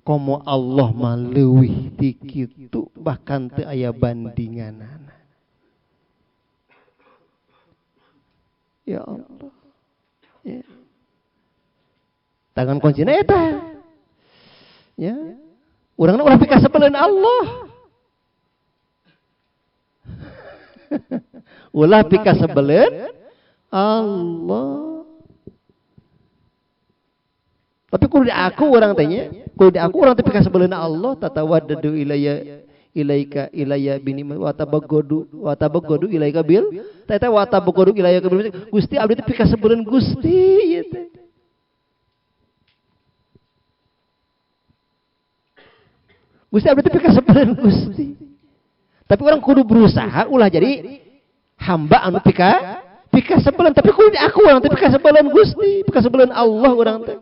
[SPEAKER 1] Komo Allah mah leuwih ti kitu, bahkan teu aya bandinganana. Ya Allah. Ya. Tangan kuncina eta. Ya. Urangna ulah pikasebeleun Allah. Ulah pikasebeleun Allah. Tapi kudu diaku urang teh nya, kudu diaku urang teh pikasebeleun Allah, tatawaddadu ilayya ilaika ilayya bini wa tabagodu ilaika bil teh wa tabagodu ilayya bil Gusti abdi teh pikasebeleun Gusti ieu teh. Gusti abdi teh pikasebeleun Gusti. Tapi orang kudu berusaha ulah jadi hamba anu pikasebeleun, tapi kudu diaku urang teh pikasebeleun Gusti, pikasebeleun Allah urang teh.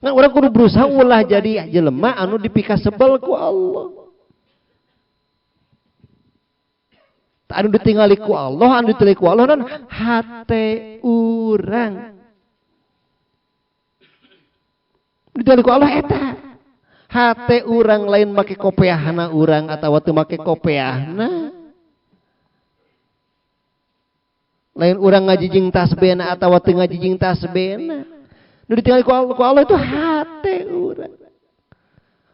[SPEAKER 1] Nah, orang kudu berusaha ulah jadi jelema anu dipikasebel ku Allah. Anu ditingali ku Allah, anu ditingali ku Allah non hate urang. Ditingali ku Allah eta. Hate urang lain make kopeahna urang atawa teu make kopeahna. Lain urang ngajijing tasbehna atawa teu ngajijing tasbehna. Nu ditingali ku Allah itu hate urang.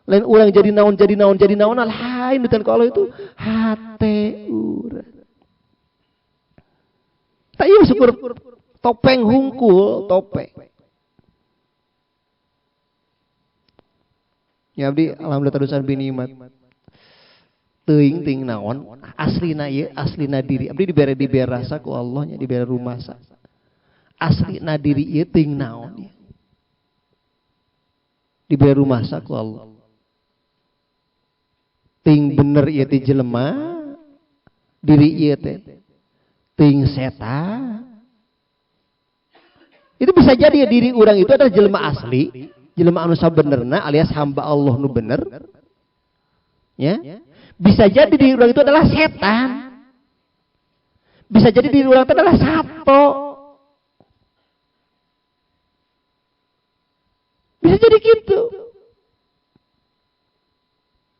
[SPEAKER 1] Lain urang jadi naon jadi naon jadi naon lain ditingali ku Allah itu hate urang. Tak ieu syukur topeng hungkul topeng. Ya abdi alhamdulillah terusan binimat. Teuing ting naon aslina ieu aslina diri abdi dibere dibere rasa ku Allah nya dibere rumasa. Aslina diri ieu teuing naon ieu. Dibere rumasa ku Allah. Teuing bener ieu teh jelema diri ieu teh. Teuing setan. Itu bisa jadi ya, diri urang itu adalah jelema asli, jelema anu sabenerna alias hamba Allah nu bener. Ya. Bisa jadi diri orang itu adalah setan. Bisa jadi diri orang itu adalah sato. Bisa jadi gitu.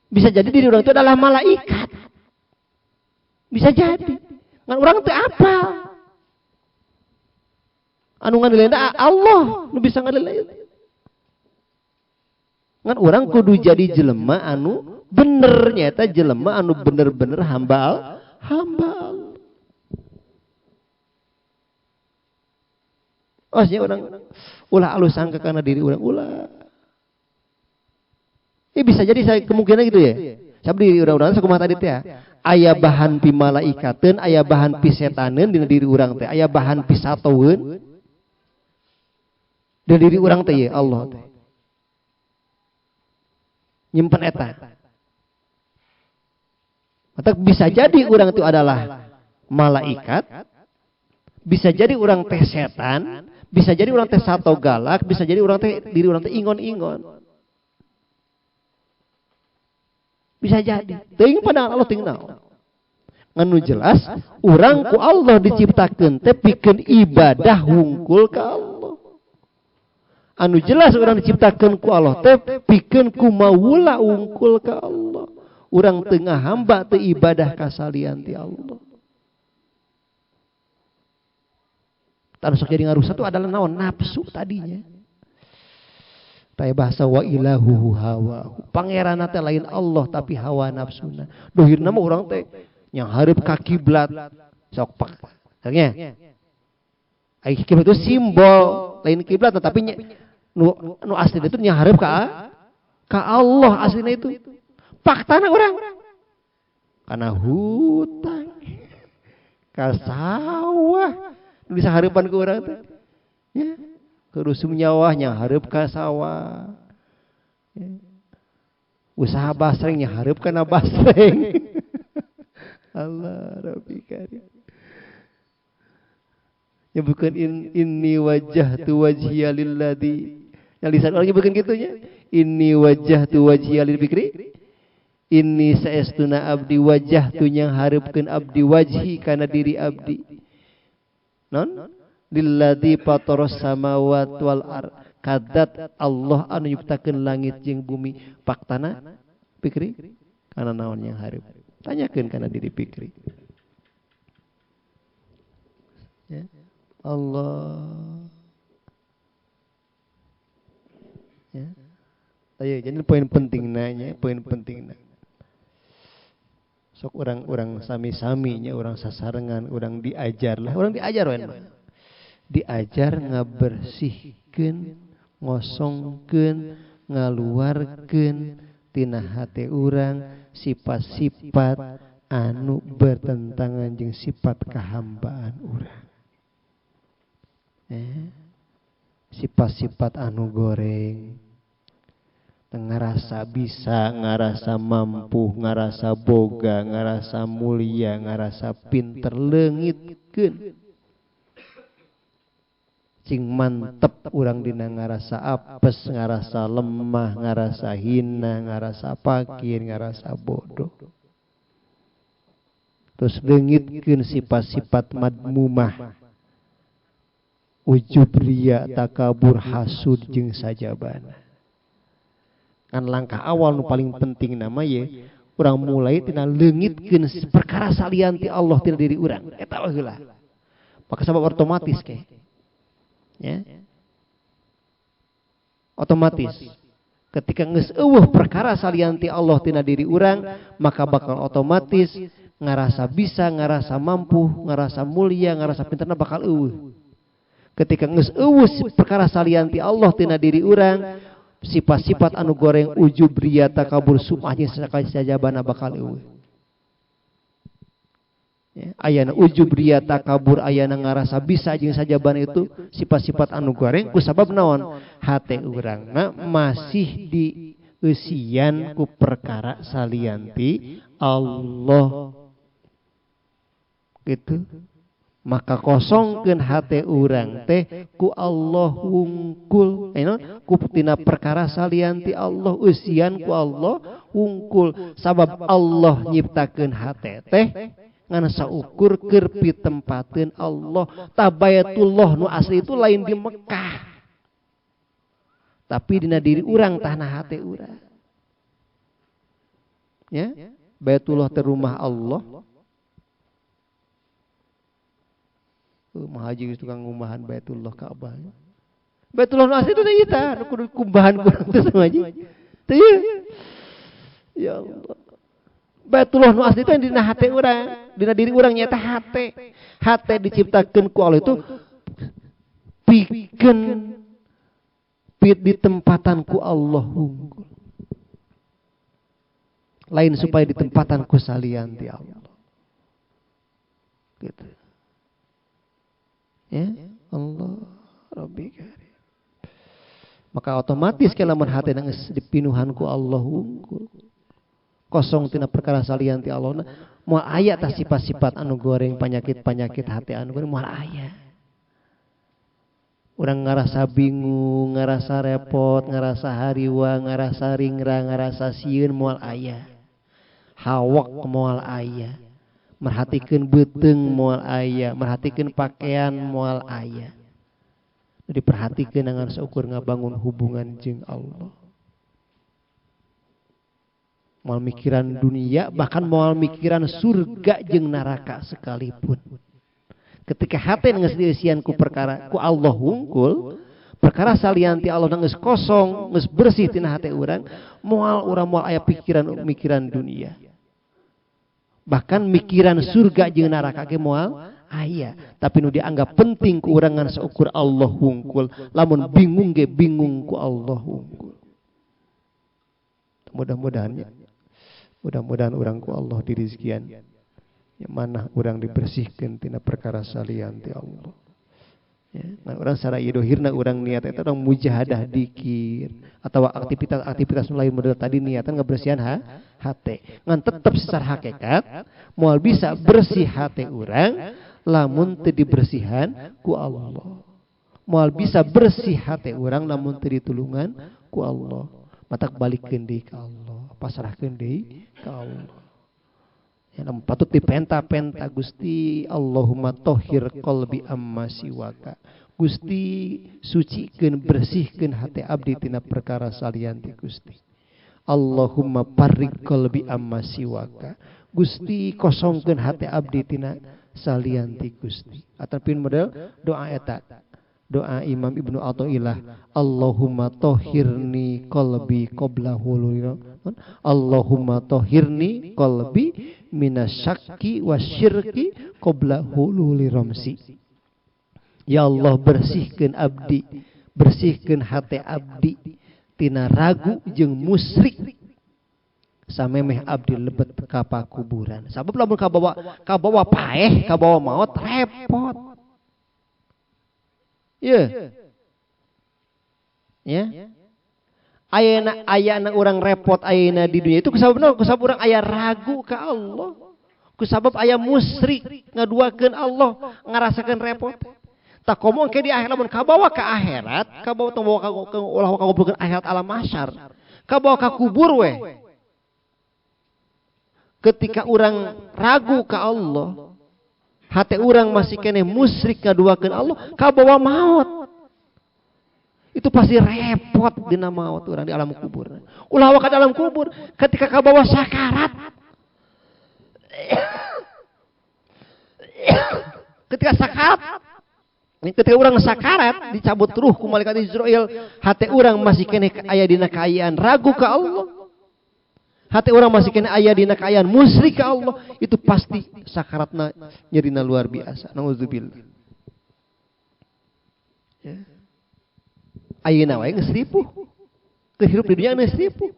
[SPEAKER 1] Bisa jadi diri orang itu adalah malaikat. Bisa jadi. Ngan orang itu apa? Anu ngadilna Allah nu bisa ngadilna. Ngan orang kudu jadi jelema anu bener nyata jelema anu bener-bener hamba hamba. Oh, nya orang ulah alus sangka karena diri orang ulah. Ini bisa jadi saya kemungkinan gitu ya. Sabdi diri urang-urang sakumaha tadi teh. Aya bahan pi malaikateun, aya bahan pi setaneun dina diri urang teh, aya bahan pi satoeun. Dina diri urang teh ya Allah teh. Nyimpen eta. Atau bisa jadi orang itu adalah malaikat, bisa jadi orang teh setan, bisa jadi orang teh sato galak, bisa jadi orang teh diri orang teh ingon-ingon. Bisa jadi. Teuing pandangan Allah teuing naon. Nganu jelas urang ku Allah diciptakeun teh pikeun ibadah hungkul ka Allah. Anu jelas urang diciptakeun ku Allah teh pikeun kumawula hungkul ka Allah. Urang tengah hamba teu ibadah kasalian ti Allah. Tanu sok jadi ngarusak itu adalah naon nafsu tadinya. Taya bahasa wa ilahuhu hawa. Pangeranna teh lain Allah tapi hawa nafsuna. Dohirna mah urang teh yang hareup ka kiblat sok pak. Nya. Ai kiblat itu simbol lain kiblat tapi nu asli itu nya hareup ka Allah aslinya itu. Faktana urang karena hutang ka sawah nu bisa hareupan ku urang teh. Ya. Kerusum nyawahnya hareup ka sawah. Ya. Usaha basrengnya hareup kana basreng. Allah Rabbi karim. Ya bukan inni wajjahtu wajhiya lilladzi. Yang lisan orangnya bukan gitu nya. Inni wajjahtu wajhiya lil fikri. Inni saestuna abdi wajjahtu yang hareupkeun abdi wajhi kana diri abdi. Non? Lilladzi fataras samawati wal ard. Kadat Allah anu nyiptakeun langit jeung bumi. Faktana pikri kana naon yang hareup. Tanyakeun kana diri pikri. Ya. Allah. Ya. Ayo, jadi poin penting nanya, poin penting nanya. Sok orang-orang sami-saminya, orang sasarengan, orang diajar lah, orang diajar wen. Diajar ngabersihkeun, ngosongkeun, ngaluarkeun tina hate urang sifat-sifat anu bertentangan jeung sifat kahambaan urang. Sifat-sifat anu goreng, ngerasa bisa, ngerasa mampu, ngerasa boga, ngerasa mulia, ngerasa pinter, leungitkeun. Cing mantep urang dina ngerasa apes, ngerasa lemah, ngerasa hina, ngerasa pakir, ngerasa bodoh. Terus leungitkeun sifat-sifat madmumah. Ujub, riya, takabur, hasud jeung sajabana. Kan langkah awal nu paling penting nama ye urang mulai tina leungitkeun perkara salian ti Allah tina diri urang. Eta heula. Maka sabab otomatis ke. Ya. Otomatis ketika geus eueuh perkara salian ti Allah tina diri urang, maka bakal otomatis ngarasa bisa, ngarasa mampu, ngarasa mulia, ngarasa pinterna bakal eueuh. Ketika geus eueuh perkara salian ti Allah tina diri urang, sifat-sifat anu goreng ujub, riya, takabur, sum'ah jeung sajabana bakal eueuh. Ya, ayana ujub, riya, takabur, ayana ngarasa bisa jeung sajabana itu sifat-sifat anu goreng ku sabab naon? Hate urangna masih dieusian ku perkara salian ti Allah. Gitu. Maka kosongkeun hate urang teh ku Allah wungkul. Ku tina perkara salian ti Allah, eusian ku Allah wungkul. Sabab Allah nyiptakeun hate teh ngan saukur keur pitempateun Allah. Tabayatullah nu asli itu lain di Mekah, tapi dina diri urang tahna hate urang. Ya, Baitullah teh rumah Allah. Mahaji geus tukang ngumbahan Baitullah Ka'bah. Baitullah nu asli itu teh ieu tah, nu kudu kumbahan kurang teh sama haji. Teh ya Allah. Baitullah nu asli itu dina hate urang, dina diri urang nyaeta hate. Hate diciptakeun ku Allah itu pikeun pit ditempatan ku Allah unggul. Lain supaya ditempatan ku salian ti Allah. Gitu. Ya, Allah Rabbi karim. Maka otomatis lamun hate geus dipinuhan ku Allah unggul. Kosong tina perkara salian ti Allah, moal aya tah sifat-sifat anu goreng, penyakit-penyakit hati anu goreng moal aya. Urang ngarasa bingung, ngarasa repot, ngarasa hariwa, ngarasa ringra, ngarasa sieun moal aya. Hawak moal aya. Merhatikeun beuteung moal aya, merhatikeun pakaian moal aya. Diperhatikeun ngan saukur ngabangun hubungan jeung Allah. Moal mikiran dunia, bahkan moal mikiran surga jeung neraka sekalipun. Ketika hate geus dieusian ku perkara ku Allah wungkul, perkara salian ti Allah geus kosong, geus bersih tina hate urang, moal urang moal aya pikiran mikiran dunia. Bahkan mikiran surga jeung neraka ge moal aya, tapi nu dianggap penting ku urang ngan saukur Allah wungkul. Lamun bingung ge bingung ku Allah wungkul. Mudah-mudahan ya. Mudah-mudahan urang ku Allah dirizkian. Ya mana urang dibersihkeun tina perkara salian ti Allah. Ya, nah urang secara idohirna urang niat eta urang mujahadah dikir atau aktivitas-aktivitas lain model tadi niatan ngabersihan hate. Ngan tetep secara hakikat moal bisa bersih hate urang lamun teu dibersihan ku Allah. Moal bisa bersih hate urang lamun teu ditulungan ku Allah. Matak balikeun deui ka Allah, pasrahkeun deui ka Allah. Ya, patut dipenta-penta Gusti, Allahumma tohir qalbi amma siwaka. Gusti sucikeun, bersihkeun hati abdi tina perkara salian ti Gusti. Allahumma parrik qalbi amma siwaka. Gusti kosongkeun hati abdi tina salian ti Gusti. Atapun model doa eta. Doa Imam Ibnu Athaillah, Allahumma tohirni qalbi qabla hulul. Allahumma tohirni qalbi minasyakki wasyirki qabla hululi ramsi. Ya Allah, bersihkeun abdi, bersihkeun hati abdi tina ragu jeung musyrik samemeh abdi lebet ka pakuburan. Sabab lamun kabawa paeh, kabawa maot repot. Ya. Ya. Ayeuna ayana urang repot ayeuna di dunia itu kusabab naon? Kusabab urang aya ragu ka Allah. Kusabab aya musyrik ngaduakeun Allah, ngarasakeun repot. Tak komo ke di akhirat lamun kabawa ka akhirat, kabawa tong bawa ka ulah kagoblogkeun akhirat alam mahsyar. Kabawa ka kubur we. Ketika orang ragu ka Allah, hati orang masih keneh musyrik ngaduakeun Allah, kabawa maut. Itu pasti repot dina maut orang di alam kubur. Ulah waka dalam kubur ketika kabawa sakarat. Ketika sakarat, ketika orang sakarat dicabut ruh ku malaikat Izrail, hati orang masih keneh aya dina kaayaan ragu ka Allah. Hati orang masih kena aya dina kaayaan musyrik ka Allah, itu pasti sakaratna nyerina luar biasa. Nauzubillah. Ya. Ayeuna wae geus ripuh. Keur hirup di dunia geus ripuh.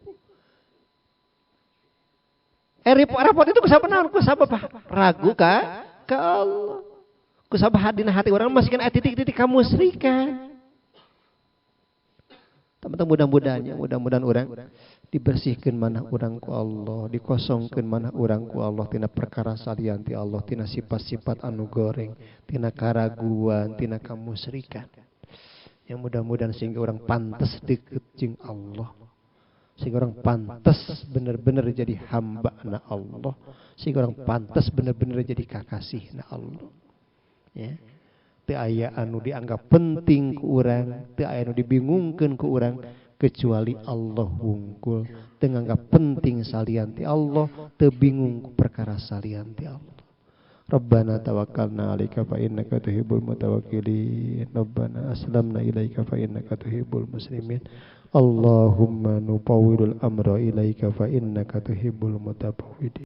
[SPEAKER 1] Repot itu kusabab naon? Kusabab ragu ka Allah. Kusabab dina hati orang masih kena titik-titik kamusyrikan. Teman-teman mudah-mudahan ya, mudah-mudahan orang dibersihkan mana orang ku Allah, dikosongkan mana orang ku Allah tina perkara salian ti Allah, tina sifat-sifat anu goreng, tina karaguan, tina kamusyrikan. Yang mudah-mudahan sehingga orang pantas deket jeung Allah. Sehingga orang pantas benar-benar jadi hamba na Allah, sehingga orang pantas benar-benar jadi kakasih na Allah. Ya. Teu aya anu dianggap penting ku urang, teu aya anu dibingungkeun ku urang kecuali Allah wungkul. Teu nganggap penting salian ti Allah, teu bingung ku perkara salian ti Allah. Rabbana tawakkalna 'alaika fa innaka tuhibbul mutawakkilin. Rabbana aslamna ilaika fa innaka tuhibbul muslimin. Allahumma nufawwidul amra ilaika fa innaka tuhibbul mutafawwidin.